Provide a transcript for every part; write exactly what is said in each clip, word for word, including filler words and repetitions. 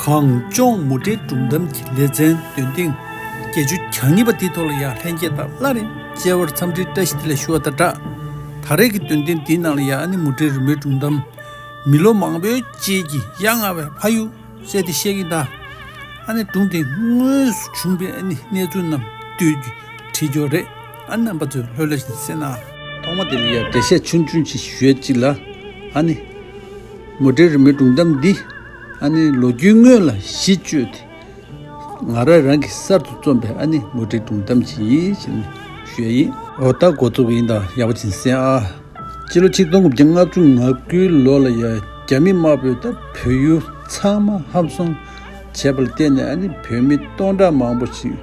གངས་ལྗོངས་མུ་འབྲེལ་སྒྲུང་གཏམ་གྱི་ལེ་ཚན་འདོན་ཐེངས་བརྒྱད་ཅུ་གྱ་གཉིས་པ་འདིའི་ཐོག་ལ་ཡང་ལྷན་རྒྱས་དང་སླར་ཡང་མཇལ་བར་འཚམས་འདྲིའི་བཀྲ་ཤིས་བདེ་ལེགས་ཞུ་བ་དང་སྦྲགས། ད་རེས་ཀྱི་འདོན་ཐེངས་འདིའི་ནང་ལ་ཡང་ཨ་ནི་མུ་འབྲེལ་རི་མོའི་སྒྲུང་གཏམ། མི་ལོ་མང་པོའི་རྗེས་ཀྱི་ཡ་ང་བའི་ཕ་ཡུལ་ཟེར་ཏེ་བཤད་ཀྱིན་གདའ། ཨ་ནི་སྒྲུང་དེ་དངོས་སུ་བྱུང་བའི་ཨ་ནི་གནས་ཚུལ་རྣམས་བསྡུས་ཀྱིས་བྲིས་ཡོད་རེད། ཨ་ནི་རྣམ་པ་ཚོས་ལྷོད་ལྷོད་བཞིན་གསན་ཨ། ཐོག་མ་དེ་ལ་ཡང་འགྲེལ་བཤད་ཆུང་ཆུང་ཞིག་ཞུ་ཡས་གཅིག་ལ། ཨ་ནི་མུ་འབྲེལ་རི་མོའི་སྒྲུང་གཏམ་འདི་ཨ་ནི་ལོ་རྒྱུས་སྔོན་ལ་གཞི་བཅོལ་ཏེ། ང་རང་རང་གིས་གསར་དུ་རྩོམ་པའི་ཨ་ནི་མུ་འབྲེལ་སྒྲུང་གཏམ་ཞིག་ཡིན་ཞེས་ནས་ཞུ་ཡ་ཡིན། འོ་ད་འགོ་བཙུགས་ཡིན་ད། ཡག་པོ་ཅིག་གསན་ཨ། སྤྱི་ལོ་ཆིག་སྟོང་དགུ་བརྒྱ་ལྔ་བཅུ་ང་དགུའི་ལོ་ལ་ཡ་རྒྱ་མི་དམར་པོས་ད་བོད་ཡུལ་ཚང་མ་ཧམ་བཟུང་བྱས་པ་ལ་བརྟེན་ནས་ཨ་ནི་བོད་མི་སྟོང་ཕྲག་མང་པོ་ཞིག་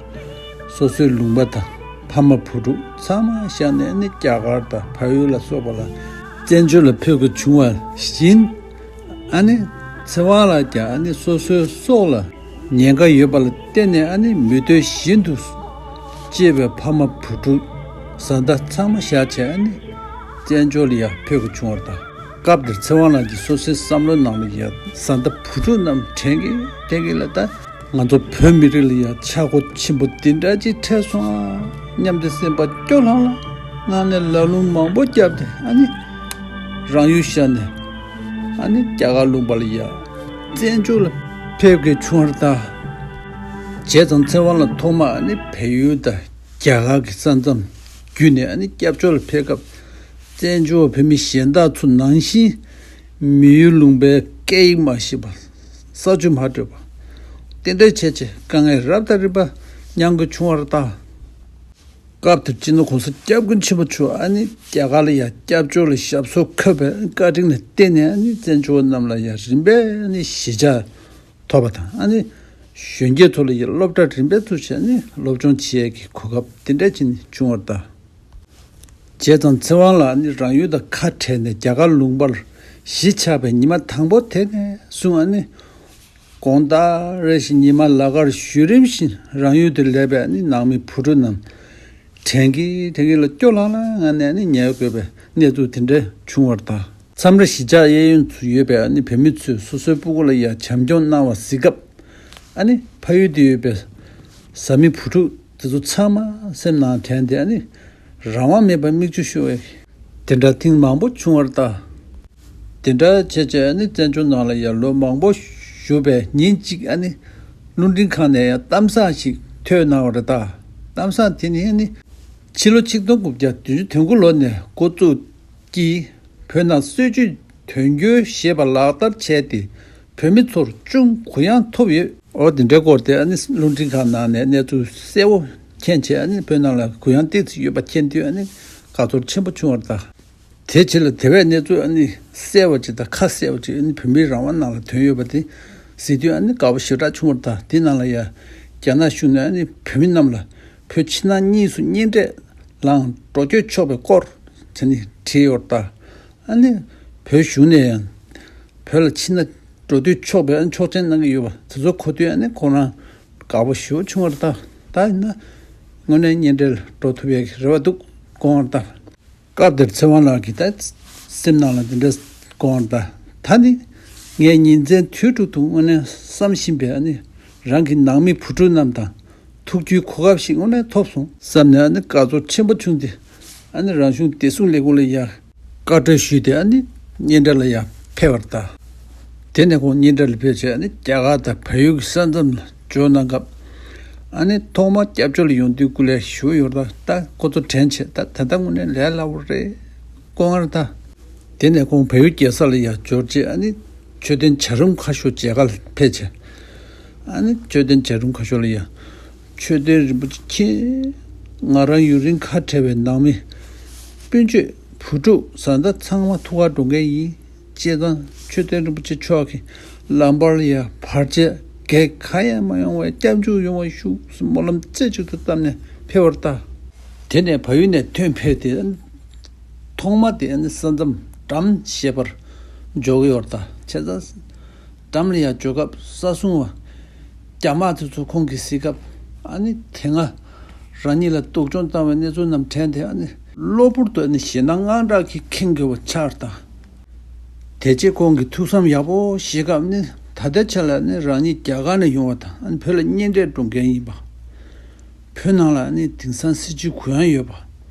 སོ་སོའི་ལུང་པ་དང་ཕ་མ་བུ་ཕྲུག་ཚང་མ་བཞག་ནས་ཨ་ནི་རྒྱ་གར་དང་བལ་ཡུལ་ལ་སོགས་པ་ལ་བཙན་བྱོལ་ལ་ཕེབས་དགོས་བྱུང་བ་བཞིན། ཨ་ནི་ཚེ་དབང་ལགས་ཀྱང་ཨ་ནི་སོ་སོའི་སྲོག་ལ་ཉེན་ཁ་ཡོད་པ་ལ་བརྟེན་ནས་ཨ་ནི་མི་འདོད་བཞིན་དུ་གཅེས་པའི་ཕ་མ་བུ་ཕྲུག་བཟའ་ཟླ་ཚང་མ་བཞག་བྱས་ཨ་ནི་བཙན་བྱོལ་ལ་ཡར་ཕེབས་དགོས་བྱུང་བ་དང་། སྐབས་དེར་ཚེ་དབང་ལགས་ཀྱིས་སོ་སོའི་བསམ་བློའི་ནང་ལ་ཡ་བཟའ་ཟླ་བུ་ཕྲུག་རྣམས་དྲན་གི་དྲན་གི་ལ་ད། ང་ཚོ་བོད་མི་རིགས་ལ་ཡང་ཆག་སྒོ་ཆེན་པོ་འདི་འདྲ་ཅིག་འཕྲད་སོང་ཨ་སྙམ་སྟེ་སེམས་པ་སྐྱོ་ལྷང་ལྷང་ངང་ནས་ལ་ལུང་མང་པོ་བརྒྱབ་སྟེ་ཨ་ནི་རང་ཡུལ་ཤར་ནས་ཨ་ནི་རྒྱ་གར་ལུང་པ་ལ་ཡ་བཙན་བྱོལ་ལ་ཕེབས་དགོས་བྱུང་བར་གདའ། བྱས་ཙང་ཚེ་དབང་ལགས་ཐོག་མར་ཨ་ནི་བལ་ཡུལ་དང་རྒྱ་གར་གྱི་ས་མཚམས་བརྒྱུད་ནས་ཨ་ནི་སྐྱབས་བཅོལ་ལ་ཕེབས་སྐབས་བཙན་བྱོལ་བོད་མི་གཞན་དག་ཚོ་ནང་བཞིན་མི་ཡུལ་ལུང་པའི་སྐད་ཡིག་མ་ཤེས་པ། ས་ཆུ་མ་འཕྲོད་པ། དེ་འདྲ་བྱས་བྱས་དཀའ་ངལ་རབ་དང་རིམ་པ་མྱངས་དགོས་བྱུང་བར་གདའ། སྐབས་དེར་སྤྱི་ནོར་༸གོང་ས་༸སྐྱབས་མགོན་ཆེན་པོ་མཆོག་ཨ་ནི་རྒྱ་གར་ལ་ཡང་སྐྱབས་བཅོལ་ལ་ཞབས་སོར་འཁོད་པའི་བཀའ་དྲིན་ལ་བརྟེན་ནས་ཨ་ནི་བཙན་བྱོལ་བ་རྣམས་ལ་ཡང་རིམ་པས་ཨ་ནི་གཞིས་ཆགས་ཐོབ་པ་དང་ཨ་ནི་གཞོན་སྐྱེས་ཚོ་ལ་ཡང་སློབ་གྲྭ་རིམ་པས་བཙུགས་བྱས་ཨ་ནི་སློབ་སྦྱོང་བྱེད་ཡས་ཀྱི་གོ་སྐབས་དེ་འདྲ་ཅིག་ནི་བྱུང་བར་གདའ། བྱས་ཙང་ཚེ་དབང་ལགས་ནི་རང་ཡུལ་དང་ཁ་བྲལ་ནས་རྒྱ་གར་ལུང་པར་གཞིས་ཆགས་པའི་ཉི་མ་དང་པོ་དེ་ནས་བཟུང་ཨ་ནི་དགོང་དག་རེ་བཞིན་ཉི་མ་ལ་ཀར་བཞུད་རིམ་བཞིན་རང་ཡུལ་དུ་སླེབས་པའི་ཨ་ནི་ནང་མི་བུ་ཕྲུག་རྣམས་དྲན་གྱིན་དྲན་གྱིན་ལ་སྐྱོ་ལྷང་ལྷང་ངང་ནས་ཨ་ནི་ཉལ་དགོས་པའི་གནས་ཚུལ་དེ་འདྲ་བྱུང་བར་གདའ། མཚམས་རེ་གཞིས་ཆགས་གཡས་གཡོན་དུ་ཡོད་པའི་ཨ་ནི་བོད་མི་ཚོས་སོ་སོའི་སྤུ་གུ་ལ་ཡང་བྱམས་སྐྱོང་གནང་བ་གཟིགས་སྐབས་ཨ་ནི་ཕ་ཡུལ་དུ་ཡོད་པའི་བཟའ་མི་བུ་ཕྲུག་དེ་ཚོ་ཚང་མ་སེམས་ནང་དྲན་ཏེ་ཨ་ནི་རང་དབང་མེད་པར་མིག་ཆུ་ཤོར་བའི་དེ་འདྲ་ཐེངས་མང་པོ་བྱུང་བར་གདའ། དེ་འདྲ་བྱས་བྱས་ཨ་ནི་བཙན་བྱོལ་ནང་ལ་ཡང་ལོ་མང་པོ་བཞུགས་པའི་ཉིན་གཅིག་ཨ་ནི་རླུང་འཕྲིན་ཁང་ནས་ཡང་གཏམ་བཟང་ཞིག་ཐོས་གནང་བ་རེད་ད། གཏམ་བཟང་དེ་ནི་ཨ་ནི་ཕྱི་ལོ་ཆིག་སྟོང་དགུ་བརྒྱ་བདུན་ཅུ་དོན་དགུ་ལོ་ནས་འགོ་བཙུགས་ཀྱིས་བོད་ནང་སྲིད་ཇུས་དོན་འཁྱོལ་ཞེས་པ་ལག་བསྟར་བྱས་ཏེ་བོད་མི་ཚོར་ཅུང་གུ་ཡངས་ཐོབ་ཡོད། འོ་དེ་འདྲའི་སྐོར་དེ་ཨ་ནི་རླུང་འཕྲིན་ཁང་ནང་ནས་གནས་ཚུལ་གསལ་བོ་མཁྱེན་བྱས་ཨ་ནི་བོད་ནང་ལ་གུ་ཡངས་ཏོག་ཙམ་ཡོད་པ་མཁྱེན་དུས་ཨ་ནི་དགའ་ཚོར་ཆེན་པོ་བྱུང་བ་རེད་ད། དེ་རྗེས་ལ་དེ་བས་གནས་ཚུལ་ཨ་ནི་གསལ་བ་ཅིག་དང་ཁ་གསལ་བ་ཅིག་ཨ་ནི་བོད་མིའི་རང་དབང་ནང་ལ་ཐོན་ཡོད་པ་དེ་གཟིགས་དུས་ཨ་ནི་དགའ་པོ་ཞེ་དྲག་བྱུང་བ་དང་དེ་ནང་ལ་ཡ་རྒྱ་ནག་གཞུང་ནས་ཨ་ནི་བོད་མི་རྣམས་ལ་བོད་ཕྱི་ནང་གཉིས་སུ་གཉེན་འཕྲད་ལའང་འགྲོ་སྐྱོད་ཆོག་པའི་སྐོར་དེ་ནི་བྲིས་ཡོད་པ་དང་ཨ་ནི་བོད་གཞུང་ནས་ཡང་བོད་ལ་ཕྱི་ནང་འགྲོ་སྡོད་ཆོག་པའི་ཨ་ནི་ཆོག་མཆན་གནང་གི་ཡོད་པ་དེ་ཚོ་གོ་དུས་ཨ་ནི་ཁོང་རང་དགའ་པོ་ཞེ་པོ་བྱུང་བ་རེད་ད། ད་ཡིན་ན་དངོས་གནས་གཉེན་འཕྲད་ལ་འགྲོ་ཐུབ་ཡག་གི་རེ་བ་འདུག་དགོངས་པ་རེད་ད། སྐབས་དེར་ཚེ་དབང་ལགས་ཀྱིས་ད་སེམས་ནང་ལ་འདི་འདྲ་དགོངས་པ་རེད་ད། ད་ནི་ངས་ཉིན་མཚན་དུས་དྲུག་ཏུ་དངོས་གནས་བསམ་བཞིན་པའི་ཨ་ནི་རང་གི་ནང་མི་བུ་ཕྲུག་རྣམས་དང་ཐུག་རྒྱུའི་གོ་སྐབས་ཤིག་དངོས་གནས་ཐོབ་སོང་བསམ་ནས་ཨ་ནི་དགའ་ཚོར་ཆེན་པོ་བྱུང་སྟེ་ཨ་ནི་རང་གཞུང་བདེ་སྲུང་ལས་ཁུངས་ལ་ཡ་བཀའ་འཁྲོལ་ཞུས་ཏེ་ཨ་ནི་གཉེན་འཕྲད་ལ་ཡ་ཕེབས་པ་རེད་ད། དེ་ནས་ཁོང་གཉེན་འཕྲད་ལ་ཕེབས་བྱས་ཨ་ནི་རྒྱ་གར་དང་བལ་ཡུལ་གྱི་ས་མཚམས་ལ་འབྱོར་གནང་སྐབས་ཨ་ནི་ཐོག་མར་སྐྱབས་བཅོལ་ལ་ཡོང་དུས་སྐུ་ལས་ཞུ་ཡོད་རེད་ད། ཁོ་ཚོ་དྲན་བྱས་ད་ད་ལྟ་དངོས་གནས་ལས་སླ་པོ་རེད་དགོངས་པ་རེད་ད། དེ་ནས་ཁོང་བལ་ཡུལ་རྒྱལ་ས་ལ་ཡང་འབྱོར་རྗེས་ཨ་ནི་མཆོད་རྟེན་བྱ་རུང་ཁ་ཤོར་མཇལ་ཁ་ལ་ཕེབས་བྱས། ཨ་ནི་མཆོད་རྟེན་བྱ་རུང་ཁ་ཤོར་ལ་ཡང་མཆོད་རྟེན་རིན་པོ་ཆེ་ཁྱེད་ང་རང་ཡུན་རིང་ཁ་བྲལ་བའི་ནང་མི་སྤུན་མཆེད་བུ་ཕྲུག་བཟའ་ཟླ་ཚང་མ་ཐུག་གར་འགྲོ་མཁན་ཡིན། བྱས་ཙང་མཆོད་རྟེན་རིན་པོ་ཆེ་མཆོག་གི་ལམ་བར་ལ་ཡང་བར་ཆད་གེགས་གང་ཡང་མ་ཡོང་བའི་སྐྱབས་འཇུག་ཡོང་བ་ཞུ་སྨོན་ལམ་རྩེ་གཅིག་ཏུ་བཏབ་ནས་ཕེབས་པ་རེད་ད། དེ་ནས་བལ་ཡུལ་ནས་ཐོན་ཕེབས་ཏེ་ཐོག་མ་དེ་ཨ་ནི་ས་མཚམས་འགྲམ་ཞེས་པར་འབྱོར་གྱི་ཡོད་རེད་ད། བྱས་ཙང་འགྲམ་ལ་ཡང་འབྱོར་སྐབས་ས་སྲུང་བ་རྒྱ་དམག་དེ་ཚོ་ཁོང་གིས་གཟིགས་སྐབས་ཨ་ནི་དེ་སྔ་རང་ཉིད་ལ་སྡུག་སྦྱོང་བཏང་བའི་གནས་ཚུལ་རྣམས་དྲན་ཏེ་ཨ་ནི་གློ་བུར་དུ་ཨ་ནི་ཞེད་སྣང་དངངས་སྐྲག་གིས་ཁེངས་དགོས་པ་ཆགས་རེད་ད། དེ་རྗེས་ཁོང་གིས་ཐུགས་བསམ་ཡག་པོ་བཞེས་སྐབས་ནི་ ད་ལྟའི་ཆ་ལ་ནི་རང་ཉིད་རྒྱ་གར་ནས་ཡོང་བ་དང་ཨ་ནི་བོད་ལ་གཉེན་འཕྲད་འགྲོ་མཁན་ཡིན་པ། བོད་ནང་ལ་ནི་དེང་སང་སྲིད་བྱུས་གུ་ཡངས་ཡོད་པ།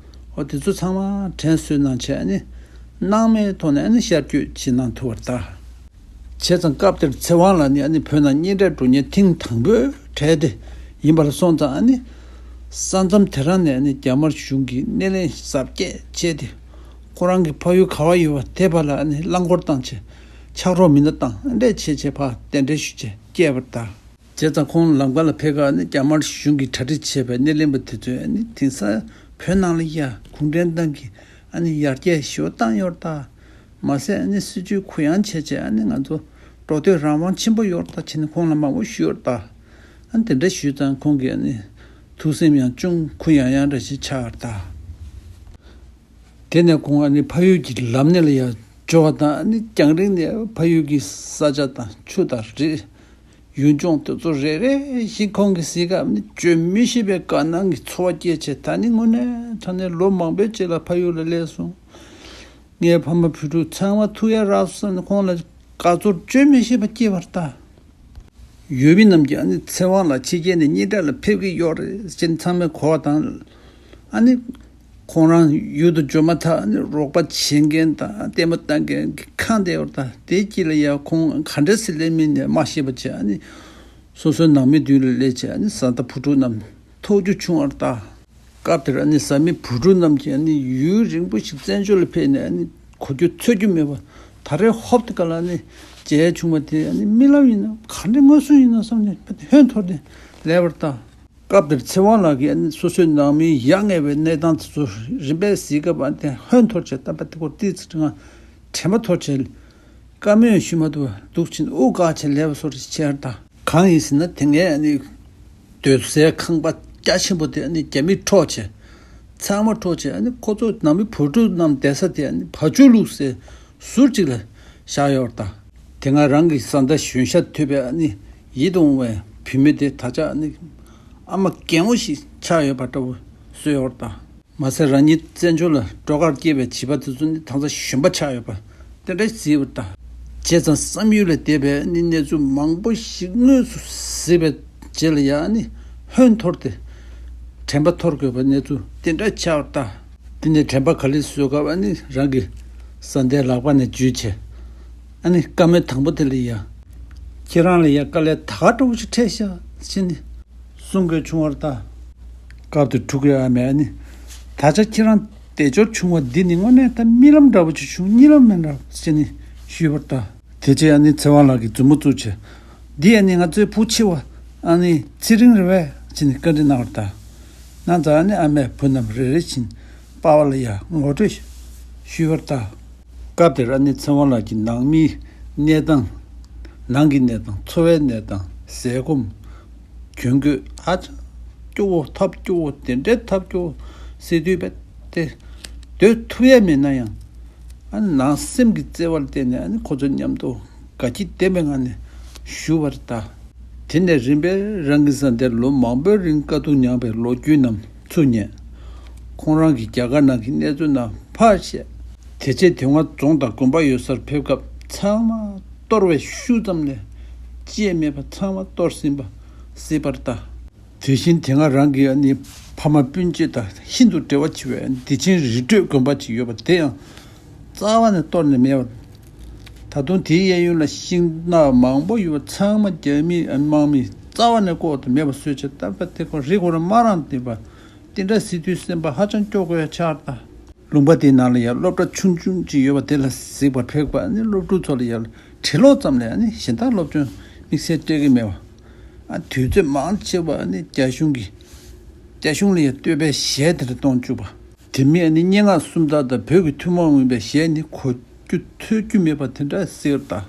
འོ་དེ་ཚོ་ཚང་མ་དྲན་གསོ་གནང་བྱས་ཨ་ནི་སྣང་མེད་ཐོག་ནས་ཨ་ནི་ཤར་བསྐྱོད་བྱེད་གནང་ཐུབ་པར་གདའ། བྱས་ཙང་སྐབས་དེར་ཚེ་དབང་ལགས་ནི་ཨ་ནི་བོད་ནང་གཉེན་འཕྲད་འགྲོ་མཁན་ཐེངས་དང་པོའི་གྲས་དེ་ཡིན་པ་ལ་སོང་ཙང་ཨ་ནི་ས་མཚམས་དེ་རང་ནས་ཨ་ནི་རྒྱ་དམར་གཞུང་གིས་སྣེ་ལེན་གཟབ་རྒྱས་བྱས་ཏེ། ཁོ་རང་གི་ཕ་ཡུལ་ག་བ་ཡོད་པ་དེ་བར་ལ་ཨ་ནི་རླངས་འཁོར་བཏང་བྱས་ཕྱག་རོགས་མི་སྣ་བཏང་ཨ་འདྲས་བྱས་བྱས་ཕར་གདན་འདྲེན་ཞུས་བྱས་བསྐྱལ་བར་གདའ། བྱས་ཙང་ཁོང་ལམ་ཁ་ལ་ཕེབས་སྐབས་ཨ་ནི་རྒྱ་དམར་གཞུང་གིས་གྲ་སྒྲིག་བྱས་པའི་སྣེ་ལེན་པ་དེ་ཚོས་ཨ་ནི་དེང་སང་བོད་ནང་ལ་ཡ་གུང་ཁྲན་ཏང་གིས་ཨ་ནི་ཡར་རྒྱས་ཞེ་པོ་བཏང་ཡོད་རེད་ད། མ་ཟད་ཨ་ནི་སྲིད་བྱུས་གུ་ཡངས་བྱས་བྱས་ཨ་ནི་ང་ཚོ་འགྲོ་སྡོད་རང་དབང་ཆེན་པོ་ཡོད་རེད་ད་བྱས་ནས་ཁོང་ལ་མང་པོ་ཞུས་ཡོད་རེད་ད། ཨ་ནི་དེ་འདྲ་ཞུས་ཙང་ཁོང་གིས་ཨ་ནི་ཐུགས་སེམས་ཡང་ཅུང་གུ་ཡངས་ཡངས་འདྲ་ཞིག་ཆགས་ཡོད་རེད་ད། དེ་ནས་ཁོང་ཨ་ནི་ཕ་ཡུལ་གྱི་ལམ་སྣེ་ལ་ཡར་འབྱོར་བ་དང་ཨ་ནི་རྒྱང་རིང་ནས་ཕ་ཡུལ་གྱི་ས་ཆ་དང་ཆུ་དང་རི། ཡུལ་ལྗོངས་དེ་ཚོ་རེ་རེ་བཞིན་ཁོང་གིས་གཟིགས་སྐབས་ནི་བརྗོད་མི་ཤེས་པའི་དགའ་སྣང་གི་ཚོར་བ་སྐྱེས་བྱས། ད་ནི་དངོས་གནས་དྲང་གནས་ལོ་མང་པོའི་རྗེས་ལ་ཕ་ཡུལ་ལ་སླེབས་སོང་། ངའི་ཕ་མ་བུ་ཕྲུག་ཚང་མ་ཐུག་ཡ་རག་སོང་བསམ་ནས་ཁོང་ལ་དགའ་ཚོར་བརྗོད་མི་ཤེས་པ་སྐྱེས་པར་གདའ། ཡུལ་མི་རྣམས་ཀྱིས་ཨ་ནི་ཚེ་དབང་ལགས་ཕྱི་རྒྱལ་ནས་གཉེན་འཕྲད་ལ་ཕེབས་ཀྱི་ཡོད་རེད་ཅེས་ཚང་མས་གོ་བ་དང་། ཨ་ནི། ཁོང་རང་ཡུལ་དུ་འབྱོར་མ་ཐག་ནི་རོགས་པ་བྱེད་མཁན་དང་ལྟད་མོ་ལྟ་མཁན་གྱི་ཁང་བསྡད་ཡོད་རེད་ད། དེའི་དཀྱིལ་ལ་ཡ་ཁོང་ག་འདྲ་སེ་སླེབས་མིན་ནས་མ་ཤེས་པ་བྱས་ཨ་ནི། སོ་སོའི་ནང་མི་མདུན་ལ་སླེབས་བྱས་ཨ་ནི་བཟའ་ཟླ་བུ་ཕྲུག་རྣམས་ཐུག་རྒྱུ་བྱུང་བ་རེད་ད། སྐབས་དེར་ཨ་ནི་བཟའ་མི་བུ་ཕྲུག་རྣམས་ཀྱིས་ཨ་ནི་ཡུན་རིང་པོ་ཞིག་བཙན་བྱོལ་ལ་ཕེབས་ནས་ཨ་ནི་གོ་རྒྱུ་ཚོར་རྒྱུ་མེད་པ། ད་རེས་ཧོབ་ཏེ་ག་ལ་ཨ་ནི་མཇལ་བྱུང་བ་དེ་ཨ་ནི་རྨི་ལམ་ཡིན་ན་ག་འདྲ་མངོན་སུམ་ཡིན་ན་བསམ་ནས་ཧོན་འཐོར་ཏེ་སླེབས་པ་རེད་ད། སྐབས་དེར་ཚེ་དབང་ལགས་ཀྱིས་ཨ་ནི་སོ་སོའི་ནང་མིའི་ཡ་ང་བའི་གནས་སྟངས་དེ་ཚོ་རིམ་པས་གཟིགས་སྐབས་ཨ་ནི་ཧོན་འཐོར་བྱས་བསྟན་པ་དེ་སྐོར་ཏོག་ཙམ་ང་དྲན་པ་འཐོར་བྱས། བཀའ་མོལ་ཞུ་མ་ཐུབ་པར་འདུག་ཕྱིན་དབུགས་འགག་བྱས་ལས་པ་སོར་ཆེར་དང་། གང་ཡིན་ཟེར་ན་དེ་སྔའི་ཨ་ནི་སྡོད་སའི་ཁང་པ་རྒྱ་ཆེན་པོ་དེ་ཨ་ནི་རྒྱ་མིས་འཕྲོག་བྱས། ཚང་མ་འཕྲོག་བྱས་ཨ་ནི་ཁོ་ཚོ་ནང་མི་བུ་ཕྲུག་རྣམས་བསྡད་ས་དེ་ཨ་ནི་བ་ཕྱུགས་བླུགས་སའི་ཟུར་གཅིག་ལ་བཞག་ཡོད་པ་དང་། དེ་སྔ་རང་གི་བཟའ་ཟླ་གཞོན་ཤ་དོད་པའི་ཨ་ནི་ཡིད་དུ་འོང་བའི་བུད་མེད་དེ་ད་ཆ་ཨ་ནི་ཨ་མ་རྒན་མོ་ཞིག་ཆགས་ཡོད་པ་འདྲ་བོ་བཟོས་ཡོད་པ་དང་། མ་ཟད་རང་ཉིད་བཙན་བྱོལ་ལ་འགྲོ་ཁར་སྐྱེས་པའི་བྱིས་པ་དེ་ཚོ་ནི་ད་ཆ་གཞོན་པ་ཆགས་ཡོད་པ་དེ་འདྲ་གཟིགས་པ་དང་། བྱས་ཙང་བསམ་ཡུལ་ལས་འདས་པའི་ནི་གནས་ཚུལ་མང་པོ་ཞིག་དངོས་སུ་གཟིགས་པའི་རྗེས་ལ་ཡང་ནི་ཧོན་འཐོར་ཏེ་དྲན་པ་འཐོར་དགོས་པའི་གནས་ཚུལ་དེ་འདྲ་ཆགས་པ་དང་། དེ་ནས་དྲན་པ་ག་ལེར་གསོས་སྐབས་ཨ་ནི་རང་གི་བཟའ་ཟླའི་ལག་པ་ནས་འཇུས་བྱས། ཨ་ནི་བཀའ་མོལ་དང་པོ་དེ་ལ་ཡ། ཁྱེད་རང་ལ་ཡ་དཀའ་ལས་ད་ག་འདྲ་བོ་ཞིག་འཕྲད་ཤག་ཟེར་ནས་གསུང་དགོས་བྱུང་བ་རེད་ད། སྐབས་དེར་ཕྲུ་གུའི་ཨ་མས་ཨ་ནི། ད་ཆ་ཁྱེད་རང་བདེ་འབྱོར་བྱུང་བ་འདི་ནི་དངོས་གནས་ད་རྨི་ལམ་འདྲ་བོ་ཞིག་བྱུང་། གཉིད་ལམ་མིན་འདྲ་ཟེར་ནས་ཞུས་པ་རེད་ད། དེ་རྗེས་ཨ་ནི་ཚེ་དབང་ལགས་ཀྱིས་མཛུབ་མོ་བཙུགས་བྱས། འདི་ཨ་ནི་ང་ཚོའི་བུ་ཆེ་བ་ཨ་ནི་ཚེ་རིང་རེད་པས་ཟེར་ནས་བཀའ་འདྲི་གནང་བ་རེད་ད། ན་ཚ་ཨ་ནི་ཨ་མས་བུ་རྣམས་རེ་རེ་བཞིན་པ་ཕ་ལ་ཡ་ངོ་སྤྲོད་ཞུས་པ་རེད་ད། སྐབས་དེར་ཨ་ནི་ཚེ་དབང་ལགས་ཀྱིས་ནང་མིའི་གནས་སྟངས། ནང་གི་གནས་སྟངས། འཚོ་བའི་གནས་སྟངས། ཟས་སྐོམ། གྱོན་གོས་ཧ་ཅང་སྐྱོ་བོ་ཐབས་སྐྱོ་བོ་དེ་འདྲའི་ཐབས་སྐྱོ་བོ་ཟེར་དུས་བས་ཏེ། སྡོད་ཐུབ་ཡས་མེད་ན་ཡང་། ཨ་ནི་ནང་སེམས་ཀྱི་བརྩེ་བ་ལ་བརྟེན་ནས་ཨ་ནི་ཁོ་ཚོ་མཉམ་དུ་དགའ་སྐྱིད་ལྡན་པའི་ངང་ནས་བཞུགས་པ་རེད་ད། དེ་ནས་རིམ་པས་རང་གི་བཟའ་ཟླས་ལོ་མང་པོའི་རིང་དཀའ་སྡུག་མྱངས་པའི་ལོ་རྒྱུས་རྣམས་ཚུར་ཉན། ཁོང་རང་གིས་རྒྱ་གར་ནང་གི་གནས་ཚུལ་རྣམས་ཕར་བཤད། དེ་རྗེས་དེ་སྔ་རྫོང་དང་དགོན་པ་ཡོད་སར་ཕེབས་སྐབས་ཚང་མ་གཏོར་བའི་ཤུལ་ཙམ་ལས་ཅི་ཡང་མེད་པ་ཚང་མ་གཏོར་ཟིན་པ་གཟིགས་པ་རེད་ད། དེ་བཞིན་དེ་སྔ་རང་གི་ཨ་ནི་ཕ་མ་སྤུན་མཆེད་དང་ཤིན་ཏུ་འབྲེལ་བ་ཆེ་བའི་བདེ་ཆེན་རི་ཁྲོད་དགོན་པ་ཅིག་ཡོད་པ་དེ་ཡང་རྩ་བ་ནས་གཏོར་ནས་མེད་པ། ད་དུང་དེའི་གཡས་གཡོན་ལ་ཤིང་ནགས་མང་པོ་ཡོད་པ་ཚང་མ་རྒྱ་མིའི་དམག་མིས་རྩ་བ་ནས་བཀོག་ཏུ་མེད་པ་བཟོས་བྱས། ད་ལྟ་དེ་ཁོ་རི་ཁོ་ར་དམར་རང་བསྡད་པ་དེ་འདྲ་ཟེར་དུས་སེམས་པ་ཧ་ཅང་སྐྱོ་དགོས་ཡ་ཆགས་ད། ལུང་པ་དེའི་ནང་ལ་ཡང་སློབ་གྲྭ་ཆུང་ཆུང་ཅིག་ཡོད་པ་དེ་ལ་གཟིགས་པར་ཕེབས་པ་ནི་སློབ་ཕྲུག་ཚོ་ལ་ཡང་བྲེལ་ལོག་ཙམ་ལས་ནི་གཞན་དག་སློབ་སྦྱོང་དམིགས་བསལ་སྤྲད་ཀྱི་མེད་པ། ཨ་དུས་ཚོད་མང་ཆེ་བ་ནི་རྒྱ་གཞུང་གིས་རྒྱ་གཞུང་ལ་ཡང་བསྟོད་པའི་གཞས་དེ་འདྲ་གཏོང་བཅུག་པ། དེ་མིན་ནི་སྙན་ངག་སུམ་རྟགས་དང་བོད་ཀྱི་ཐུན་མོང་མིན་པའི་གཞས་ནི་གོ་རྒྱུ་ཐོས་རྒྱུ་མེད་པ་དེ་འདྲ་གཟིགས་པ་དང་།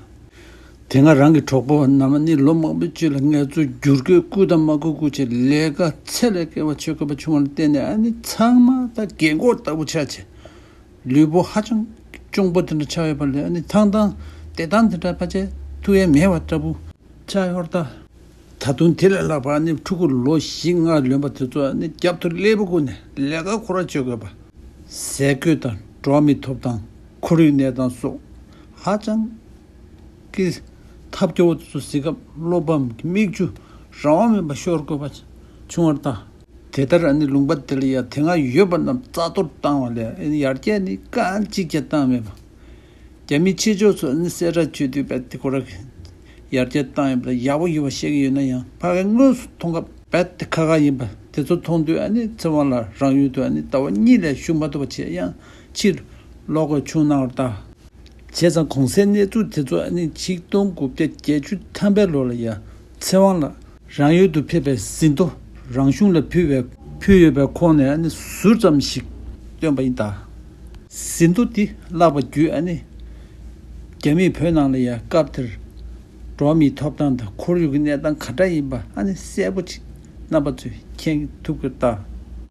དེ་སྔ་རང་གི་གྲོགས་པོ་རྣམས་ནི་ལོ་མང་པོའི་རྗེས་ལ་ངལ་རྩོལ་བསྒྱུར་བཀོད་བསྐུལ་དང་མ་བསྐུལ་བསྐུལ་བྱས་ལས་ཀ་ཚད་ལས་བརྒལ་བ་བྱེད་དགོས་པ་བྱུང་བ་ལ་བརྟེན་ནས་ཨ་ནི་ཚང་མ་ད་རྒན་གོག་ལྟ་བུ་ཆགས་བྱས། ལུས་པོ་ཧ་ཅང་གཅུང་པོ་དེ་འདྲ་ཆགས་ཡོད་པ་ལས་ཨ་ནི་ཐང་ཐང་བདེ་ཐང་དེ་འདྲ་ཕལ་ཆེར་ཐུབ་ཡས་མེད་པ་འདྲ་བོ་ཆགས་ཡོད་རེད་ད། ད་དུང་དེ་ལས་ལྷག་པ་ནི་ཕྲུ་གུ་ལོ་བཞི་ལྔ་ལོན་པ་དེ་ཚོ་ནི་རྒྱབ་ཏུ་སླེལ་པོ་བསྐུར་ནས་ལས་ཀ་ཁོ་ར་བྱེད་དགོས་པ། ཟས་གོས་དང་འགྲོ་བ་མིའི་ཐོབ་ཐང་། ཁོར་ཡུག་གནས་སྟངས་སོགས་ཧ་ཅང་གི་ ཐབས་སྐྱོ་བོ་དེ་ཚོ་གཟིགས་སྐབས་བློ་ཕམ་གྱི་མིག་ཆུ་རང་དབང་མེད་པར་ཤོར་དགོས་པ་བྱུང་བར་གདའ། དེ་ལྟར་ཨ་ནི་ལུང་པ་དེ་ལ་ཡ་དེ་སྔ་ཡོད་པ་རྣམས་རྩ་གཏོར་བཏང་བ་ལས་ཨ་ནི་ཡར་རྒྱས་ནི་རྐང་གཅིག་ཀྱང་བཏང་མེད་པ། རྒྱ་མིའི་ཕྱི་ཕྱོགས་སུ་ཨ་ནི་གསལ་བསྒྲགས་བྱེད་དུས་རྦད་དེ་ཁོ་རང་གིས་ཡར་རྒྱས་བཏང་ཡོད་པ་ལ་ཡག་པོ་ཡོད་པ་བཤད་ཀྱི་ཡོད་ན་ཡང་ཕ་གིར་དངོས་སུ་མཐོང་སྐབས་རྦད་དེ་ཁག་ཁག་ཡིན་པ་དེ་ཚོ་མཐོང་དུས་ཨ་ནི་ཚེ་དབང་ལགས་རང་ཡུལ་དུ་ཨ་ནི་ཟླ་བ་གཉིས་ལས་བཞུགས་མ་ཐུབ་པ་བྱས་ཡང་ཕྱིར་ལོག་དགོས་བྱུང་གནང་བར་གདའ། བྱས་ཙང་གོང་གསལ་གནས་ཚུལ་དེ་ཚོ་ཨ་ནི་ཆིག་སྟོང་དགུ་བརྒྱ་བརྒྱད་ཅུ་ཐམ་པའི་ལོ་ལ་ཡ་ཚེ་དབང་ལགས་རང་ཡུལ་དུ་ཕེབས་པའི་ཟིན་ཐོ་རང་གཞུང་ལ་ཕུལ་བའི་ཕུལ་ཡོད་པའི་ཁོངས་ནས་ཨ་ནི་ཟུར་ཙམ་ཞིག་བཏོན་པ་ཡིན་ད། ཟིན་ཐོ་འདི་བཀླགས་པ་བརྒྱུད་ཨ་ནི་རྒྱ་མིས་བོད་ནང་ལ་ཡ་སྐབས་དེར་འགྲོ་བ་མིའི་ཐོབ་ཐང་དང་ཁོར་ཡུག་གི་གནས་སྟངས་ག་འདྲ་ཡིན་པ་ཨ་ནི་གསལ་པོ་ཅིག་རྣམ་པ་ཚོས་མཁྱེན་ཐུབ་ཀྱི་གདའ།